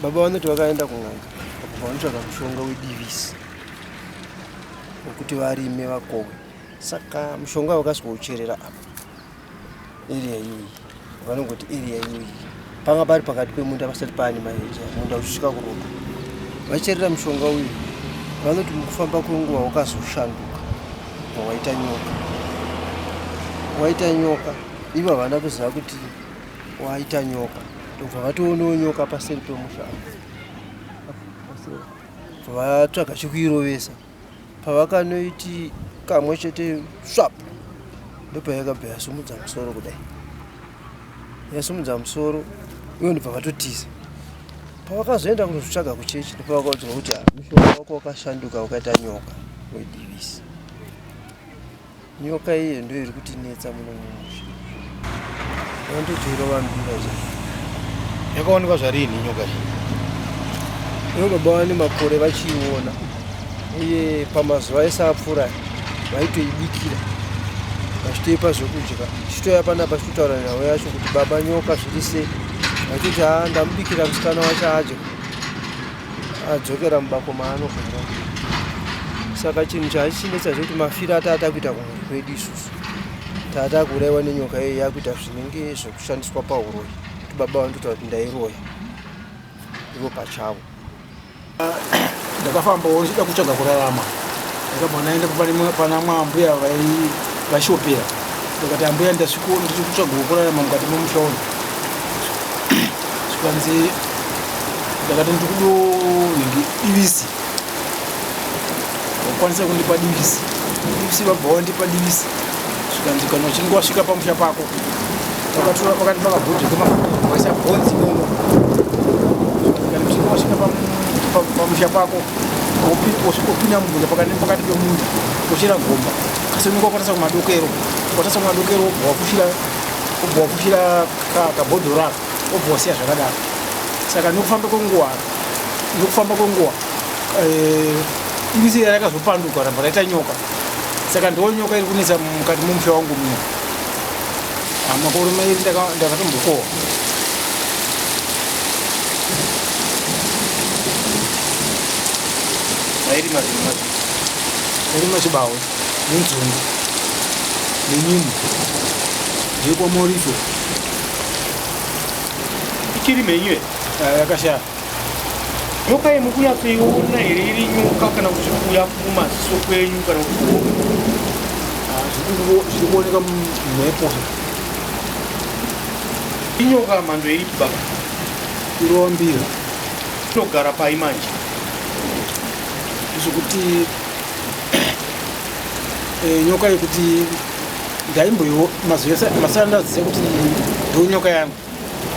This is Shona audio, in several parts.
Baba vanoti vakaenda kun'anga vakabva vanotsvaga mushonga wedivisi wekuti varime vakohwe. Saka mushonga vakasvika apa area iyoyi vanongoti area iyoyi panga pari pakati pemunda pasati paane maheja munda uchisvika kurodo vacherera mushonga uyu vanoti mukufamba kwenguva wakazoshanduka bva waita nyoka waita nyoka ivo havana kuziva kuti waita nyoka ndobva vatoonawo nyoka paseri pemusha vatsvaga chekuirovesa pavakanoiti kamwe chete swap ndopayakabva yasumudza musoro kudai yasumudza musoro ivo ndobva vatotiza pavakazoenda kunozvitsvaga kuchechi ndopavakaudzwa kuti ah, mushonga wako wakashanduka wakaita nyoka wedivisi Nyoka iye ndiyo iri kutinetsa muno mumusha. Vandotoirova mbira chaiyo. Yakaonekwa zvarini nyoka iyi? Ivo baba vane makore vachiiona uye pamazuva ese apfuura vaitoibikira vachitoipa zvekudya chitouya panapa chitotaura nhau yacho kuti baba nyoka zviri sei vachiti haa ndamubikira musikana wacho adya adzokera mubako maanogara saka chinhu chaachinetsa zvekuti mafiro ataata kuita kumhuri kwedu isusu tata kuuraiwa nenyoka iyoyo yakuita zvinenge zvekushandiswa pauroyi kuti baba vanototaura kuti ndairoya ivo pachavo ndakafambawo ndichida kutsvaga kurarama ndakabva ndaenda pana mwambuya vaishopera ndikati ambuya ndasviko ndiri kutsvagawo kurarama mukati memusha uno zvikanzi ndakati ndiri kudonhingi divisi wakwanisa kundipa divisi divisi vabva wandipa divisi zvikanzi kana uchinge wasvika pamusha pako vakatora vakandipa kabhodhi kemafuta vaisa bhonzi imomo kana uchinge wasvika pamusha pako wopinda mumunda pakati pemunda wochera gomba asi unenge wakwanisa kumadokero ukatasa kumadokero wobva wafushira wobva wafushira kabhodhoro aka wobva wasiya zvakadaro saka nekufamba kwenguva nekufamba kwenguva eh, ibisi riya rakazopanduka ramba raita nyoka saka ndiwo nyoka iri kunetsa mukati memusha wangu muno ah, makore mairi ndakatombokohwa mairima zvirimwa Ndairima chibawe nenzungu nenyimo ndekwaMoriso. Ichiri mhenyu here? Ah, yakashaya. Nyoka iyi mukunyatsoiona here iri nyoka kana kuti zviri kuuya mumaziso kwenyu kana kuti kuhope? Ah, zviri kuoneka mumhepo. Inyoka mhando iripi baba? Irova mbira. Inogara pai manje? Zvekuti eh, nyoka yekuti ndaimboiwo mazuva ndaziva kuti ndonyoka yangu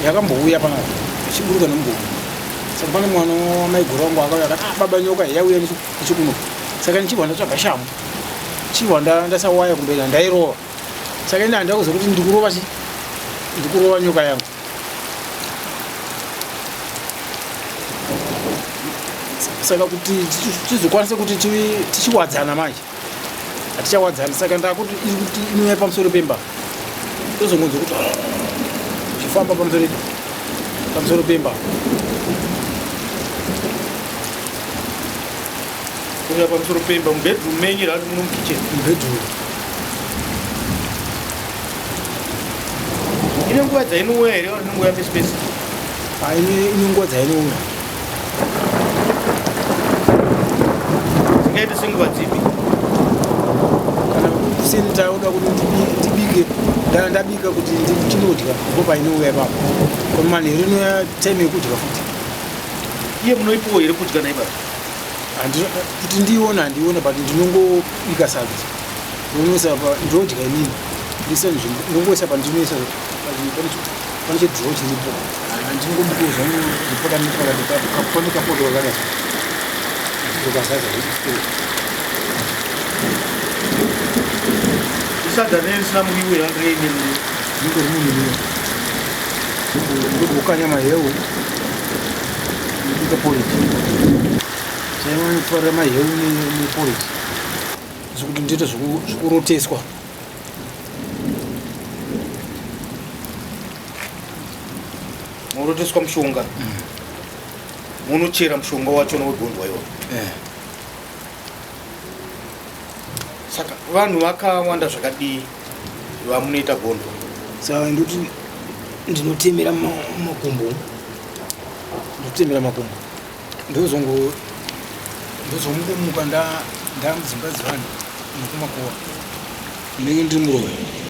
yakambouya panapa ichiburuka nemugomo saka pane mwana wamaiguru wangu akauya akati ah, baba nyoka yauya nechikuno saka ndichibva ndatsvaga shamu chibva ndasawaya kumberi ndairova saka ini handida kuziva kuti ndikurova chi ndikurova nyoka yangu saka kuti tizokwanise kuti tichiwadzana manje hatichawadzani saka ndakuti iri kuti inouya pamusoro pemba tozongonzwa kuti chifamba pamusoro pamusoro pemba kuuya pamusoro pemba mubedroom menyu here muno mukitchen mubedroom ine nguva dzainouya here or inongouya pese pese ine nguva dzainouya dzingaite senguva dzipi kana kuseni taoda kuti ndibike ndabika kuti ndinodya ndipo painouya ipapo manheru inouya time yekudya futi iye munoipiwo here kudya nhai baba kuti ndiione handiione but ndinongobika sadza ndinoisa ndodya inini ndisa nzvimbo ndongoisa pandinoisa pane chidhiro chiripo handingobikawo zvangu ndipota nepakati pane kapoto kakadai ndokasadza isadza rinenge risina muriwo here rinenge riine muriwo rinenge rine muriwo ndokukanya maheu ndobika porridge chaivanofara maheu neporridge zvekuti ndoita zvekuroteswa moroteswa mushonga mm. Munochera mushonga wachona wegondwa iwo? Eh. Saka vanhu vakawanda zvakadii vamunoita gondwa? Saka ndoti ndinotemera makumbo, ndotemera makumbo, ndozongo ndozomukumuka ndamudzimba dzevanhu nekumakuwa, ndinenge ndiri muroyi.